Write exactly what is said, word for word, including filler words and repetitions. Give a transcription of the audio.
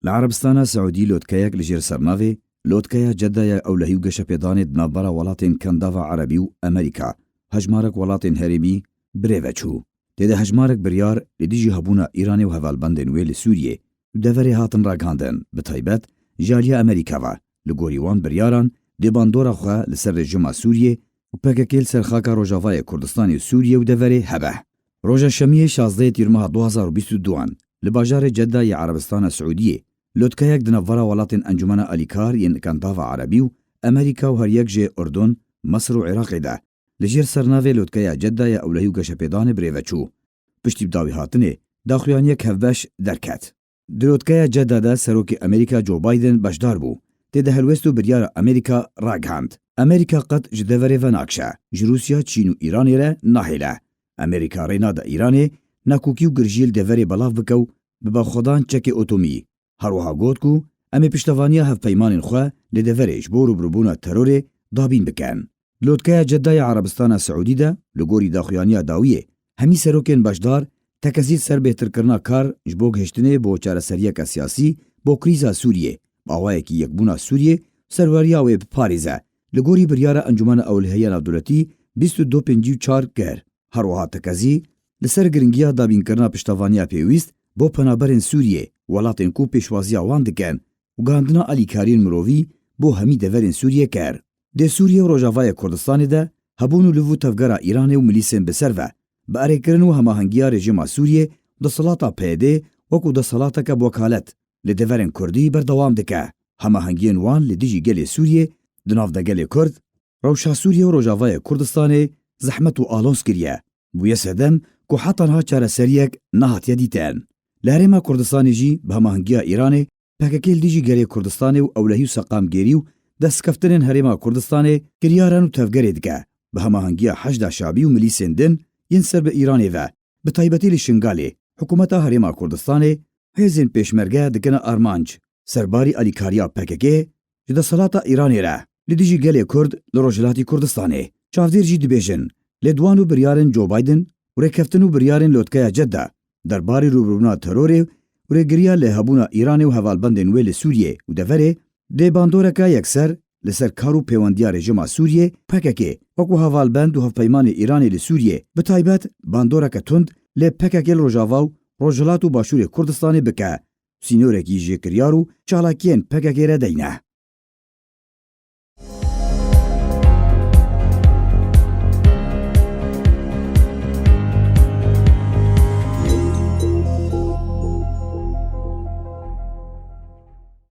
Li Erebistana Siûdî lotkeyek li jêr sernavê Lotkeya Cedda ya Ewlehî û Geşepêdanê di navbera welatên Kendava Erebî û Amerîka, hejmarek welatên herêmî, bi rê ve çû. Tê de hejmarek biryar li dijî hebûna Îranê û hevalbendên wê li Sûriyê û deverê hatin ragihandin, bi taybet ji aliya Amerîka ve. Li gorî wan biryaran dê bandora xwe li ser rejîma Sûriyê û P K K li ser xaka Rojavayê Kurdistanê û Sûriyê û deverê hebe. Roja Şemiyê şazdehê Tîrmeha du hazar û bîst û duan li bajarê Cedda yê Erebistana Siûdiyê, lotkeyek di navbera welatên Encûmena Alîkar yên Kantava Erebî û Amerîka û her yek jê Urdun, Misir û Iraqê de, li jêr sernavê Lotkeya Cedda ya Ewlehî û Geşepêdanê bi rê ve çû. Piştî bi dawî hatinê, daxuyaniyek hevbeş derket. Di lotkeya Cedda de Serokê Amerîka Joe Biden beşdar bû. Tê de helwest û biryara Amerîka ragihand. Amerîka qet ji deverê venakşe, ji Rûsya, Çîn û Îranê re nahêle. Amerîka rê nade Îranê nakokî û girjiyê li deverê belav bike û bibe xwedan çekê otomî. Her wiha got ku em ê piştevaniya hevpeymanên xwe li deverê ji bo rûbirûbûna terorê dabîn bikin. Di lotkeya Cedda ya Erebistana Siûdî de, li gorî daxuyaniya dawiyê, hemî serokên beşdar tekezî li ser bêhtirkirina kar ji bo gihiştinê bo çareseriyeke siyasî bo krîza Sûriyê, bi awayekî yekbûna Sûriyê û serweriya wê biparêze. Li gorî biryara Encûmena Ewlehiya Navdewletî bîst û du pêncî û çar kir. Her wiha tekezî li ser giringiya dabînkirina piştevaniya pêwîst bo penaberên Sûriyê, welatên ku pêşwaziya wan dikin û gihandina alîkariyên mirovî bo hemî deverên Sûriyê kir. Dê Sûriye û Rojavayê Kurdistanê de hebûn û liv û tevgera Îranê û milîsên bi ser ve, bi erêkirin û hemahengiya rejîma Sûriyê û desthilata P Y D wekû desthilateke bi wekalet li deverên Kurdî berdewam dike. Hemahengiyên wan li dijî gelê Sûriyê di nav de gelê Kurd, rewşa Sûriye û Rojavayê Kurdistanê zehmet û alozkiriye. Bûye sedem ku heta niha çareseriyek nehatiye dîtin. Li Herêma Kurdistanê jî bi hemahengiya Îranê P K K li dijî gelê Kurdistanê û ewlehî û seqamgêrî û destkeftinên Herêma Kurdistanê kiryar in û tevgerê dike. Bi hemahengiya Heşda Şabî û milîsên din yên ser bi Îranê ve, bi taybetî li Şingalê, hikûmeta Herêma Kurdistanê hêzên pêşmerge dikine armanc. Serbarî alîkariya P K K ji desthilata Îranê re li dijî gelê Kurd li Rojhilatî Kurdistanê. Çavdêr jî dibêjin, lêdwan û biryarên Joe Biden û rêkeftin û biryarên lotkeya Cedda derbarê rûbirûbûna terorê û rêgiriya lêhebûna Îranê û hevalbendên wê li Sûriyê û deverê dê bandoreke yekser li ser kar û pêwendiya rejîma Sûriyê, P K K, wekû hevalbend û hevpeymanê Îranê li Sûriyê, bi taybet bandoreke tund lê P K K li Rojava û Rojhilat û Başûrê Kurdistanê bike. Sînorekî jêkiryar û çalakiyên P K K re deyne.